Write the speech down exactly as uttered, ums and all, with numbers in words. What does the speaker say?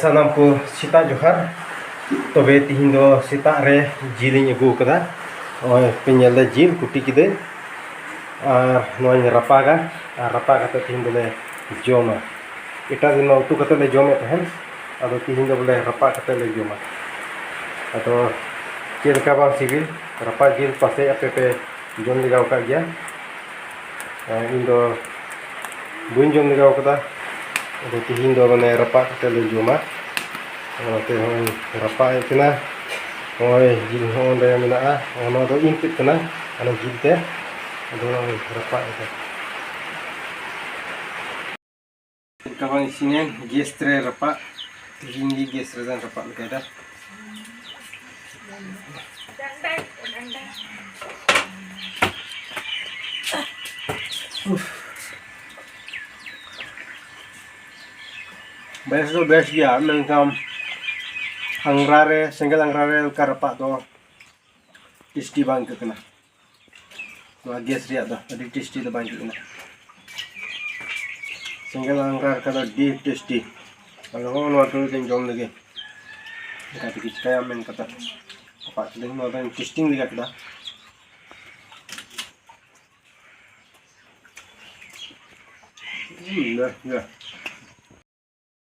ᱥᱟᱱᱟᱢ ᱠᱚ ᱥᱮᱛᱟᱜ ᱡᱚᱦᱟᱨ᱾ ᱛᱚᱵᱮ ᱛᱤᱦᱤᱧ ᱫᱚ ᱥᱮᱛᱟᱜ ᱨᱮ ᱡᱤᱞ ᱤᱧ ᱟᱹᱜᱩ ᱟᱠᱟᱫᱟ᱾ ᱱᱚᱜᱼᱚᱭ ᱯᱮ ᱧᱮᱞ ᱮᱫᱟ, ᱡᱤᱞ ᱠᱩᱴᱤ ᱠᱤᱫᱟᱹᱧ ᱟᱨ ᱱᱚᱣᱟᱧ ᱨᱟᱯᱟᱜᱟ᱾ ᱟᱨ ᱨᱟᱯᱟᱜ ᱠᱟᱛᱮ ᱛᱤᱦᱤᱧ ᱫᱚᱞᱮ ᱡᱚᱢᱟ᱾ ᱮᱴᱟᱜ ᱫᱤᱱ ᱢᱟ ᱩᱛᱩ ᱠᱟᱛᱮ ᱞᱮ ᱡᱚᱢᱮᱫ ᱛᱟᱦᱮᱸᱱ, ᱟᱫᱚ ᱛᱤᱦᱤᱧ ᱫᱚ ᱵᱚᱞᱮ ᱨᱟᱯᱟᱜ ᱠᱟᱛᱮ ᱞᱮ ᱡᱚᱢᱟ᱾ ᱟᱫᱚ ᱪᱮᱫ ᱞᱮᱠᱟ ᱵᱟᱝ ᱥᱤᱵᱤᱞ ᱨᱟᱯᱟᱜ ᱡᱤᱞ, ᱯᱟᱥᱮᱡ ᱟᱯᱮ ᱯᱮ ᱡᱚᱢ ᱞᱮᱜᱟᱣ ᱟᱠᱟᱫ ᱜᱮᱭᱟ᱾ ᱟᱨ ᱤᱧ ᱫᱚ ᱵᱟᱹᱧ ᱡᱚᱢ ᱞᱮᱜᱟᱣ ᱠᱟᱫᱟ᱾ ᱟᱫᱚ ᱛᱤᱦᱤᱧ ᱫᱚ ᱢᱟᱱᱮ ᱨᱟᱯᱟᱜ ᱠᱟᱛᱮ ᱞᱮ ᱡᱚᱢᱟ᱾ ᱚᱱᱟᱛᱮ ᱦᱚᱸᱜᱼᱚᱭ ᱨᱟᱯᱟᱜ ᱮᱫ ᱠᱟᱱᱟ᱾ ᱱᱚᱜᱼᱚᱭ ᱡᱤᱞ ᱦᱚᱸ ᱚᱸᱰᱮ ᱢᱮᱱᱟᱜᱼᱟ᱾ ᱱᱚᱣᱟ ᱫᱚ ᱤᱧ ᱛᱮᱫ ᱠᱟᱱᱟ, ᱚᱱᱟ ᱡᱤᱞ ᱛᱮ᱾ ᱟᱫᱚ ᱱᱚᱜᱼᱚᱭ ᱨᱟᱯᱟᱜ ᱮᱫᱟ᱾ ᱪᱮᱫ ᱞᱮᱠᱟ ᱵᱟᱝ ᱤᱥᱤᱱᱮᱱ, ᱜᱮᱥ ᱨᱮ ᱨᱟᱯᱟᱜ᱾ ᱛᱤᱦᱤᱧ ᱜᱮ ᱜᱮᱥ ᱨᱮᱫᱚᱧ ᱨᱟᱯᱟᱜ ᱞᱮᱠᱟᱭ ᱫᱟ᱾ ᱩᱯᱷ᱾ ᱵᱮᱥ ᱫᱚ ᱵᱮᱥ ᱜᱮᱭᱟ, ᱢᱮᱱᱠᱷᱟᱱ ᱟᱝᱜᱽᱨᱟ ᱨᱮ, ᱥᱮᱸᱜᱮᱞ ᱟᱝᱜᱽᱨᱟ ᱨᱮ ᱚᱱᱠᱟ ᱨᱟᱯᱟᱜ ᱫᱚ ᱴᱮᱥᱴᱤ ᱵᱟᱝ ᱟᱹᱭᱠᱟᱹᱜ ᱠᱟᱱᱟ᱾ ᱱᱚᱣᱟ ᱜᱮᱥ ᱨᱮᱭᱟᱜ ᱫᱚ ᱟᱹᱰᱤ ᱴᱮᱥᱴᱤ ᱫᱚ ᱵᱟᱝ ᱟᱹᱭᱠᱟᱹᱜ ᱠᱟᱱᱟ᱾ ᱥᱮᱸᱜᱮᱞ ᱟᱝᱜᱽᱨᱟ ᱨᱮᱠᱷᱟᱱ ᱫᱚ ᱟᱹᱰᱤ ᱴᱮᱥᱴᱤ᱾ ᱟᱫᱚ ᱦᱚᱸᱜᱼᱚ ᱱᱚᱣᱟ ᱴᱩᱠᱩᱡ ᱫᱚᱧ ᱡᱚᱢ ᱞᱮᱜᱮ᱾ ᱚᱱᱠᱟ ᱛᱮᱜᱮ ᱪᱤᱠᱟᱹᱭᱟᱢ ᱢᱮᱱ ᱠᱟᱛᱮ ᱨᱟᱯᱟᱜ ᱠᱤᱫᱟᱹᱧ᱾ ᱱᱚᱣᱟ ᱫᱚᱧ ᱴᱮᱥᱴᱤᱝ ᱞᱮᱜᱟ ᱠᱮᱫᱟ᱾ ᱦᱩᱸ, ᱵᱮᱥ ᱜᱮ᱾